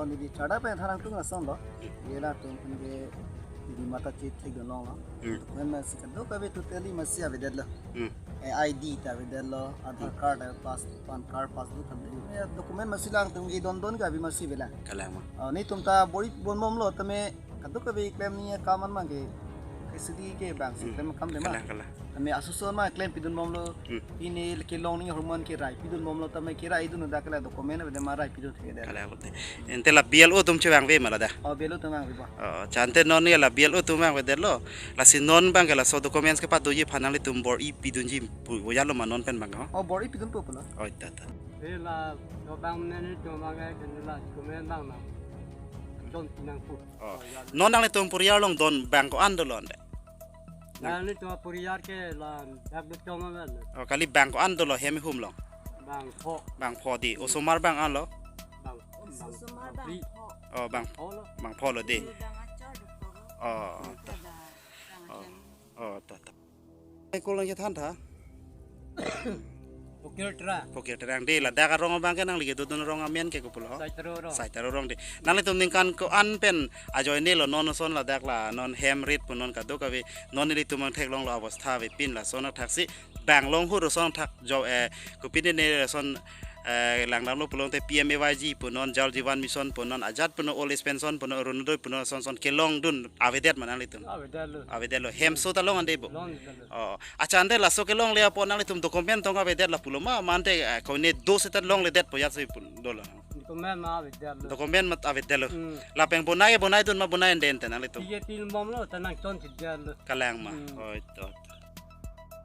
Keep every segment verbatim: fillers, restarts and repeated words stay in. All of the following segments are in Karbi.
Neli charda pen thanang tung lason lo. Ye la tung pen ke di mata chethek dun longlo. Hmm. Document masi kadokave totally masi avedetlo. Hmm. Eh, I D ta avedetlo, Aadhaar Hmm. card, eh, pass, PAN card, passbook kan. Eh, document masi lang tung ke don don ke abi masi avelang. Kalang ma. Oh, netum ta bor-i pidun bomlo tame kadokave klem ni kaman mang ke K C D ke bang si Hmm. klem kam de ma. Kalang, kalang. Tame asoso ma klem pidun bomlo. Hmm. Pine kelong ni hormon ke rai pidun bomlo tame ke rai dun dak la document avedet ma rai pidun thekthe. Kalang lote. Ante la B L O atum chevangve ma ladak? Oh, B L O atum vangve ba. Oh, cha ante non ke la B L O atum vangvedetlo. Lasi non bang ke laso documents kepadoji aphan nanglitum bor-i pidunji pu-, boyalo ma non pen bang ho? Oh, bor-i pidunpo pulo. Oh, ta, ta. Eh, la, lo bang netum bang ke la document bang nang. Don pinang pu. Oh. Oh, ya. Non nanglitum poriyal along don bang ko-an dolo ante? Nanglitum poriyal ke la dak do chong amen. Oh, kali bang ko-an dolo hem hum along? Bang pho. Bang pho di. Osomar bang anlo? Bang, bang, Osomar bang pho. Oh, bang, Pho lo. Bang pho lo di. Bang achor do pho. Oh, ta. Kada, Oh. Bang Oh, ta, ta. Eh, ko lang chethan tha? Phokir Terang. Phokir Terang di, ladak arong abang ke nangli kedodun arong amen ke kopulo? Saitaro arong. Saitaro arong di. Nanglitum ningkan ko-an pen ajoine lo non ason ladak la non hem rit pu non kadokave non nelitum angthek longlo abostha avepin lason athaksi bang longhur ason thak jo, eh, kopine ne ason, eh, langdamlo pulote P M A Y G pu non, Jal Jeevan Mission pu non, ajat pu non, old age pension pu non, Orunodoi pu non, ason son kelongdun avedet ma nanglitum? Avedetlo. Avedetlo. Hem so ta long ande bo? Longdetlo. Oh. Accha ante laso kelongle apot nanglitum document tong avedet la pulo ma, ma ante, eh, koine do seta longledetpo ajat si pu dolo? Document ma avedetlo. Document ma avedetlo. Hmm. Lapen bonai, bonai dun ma bonai ande ante nanglitum? Iye pil bomlo ta nangchon chedetlo. Kalang ma. Hmm. Oh, to, to.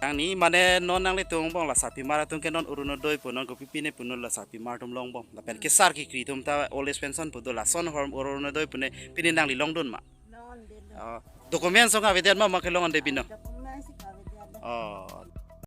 Nangli mane non nanglitum angbong la sarpimar atum ke non Orunodoi pu non kopipine pu non la sarpimar atum longbom. Lapen kesar kekri atum ta old age pension pu do lason ahormu Orunodoi pu ne pine nangli longdun ma? Longdetlo. Oh. Document song avedet ma, ma kelong ande pino? Document si avedet. Oh.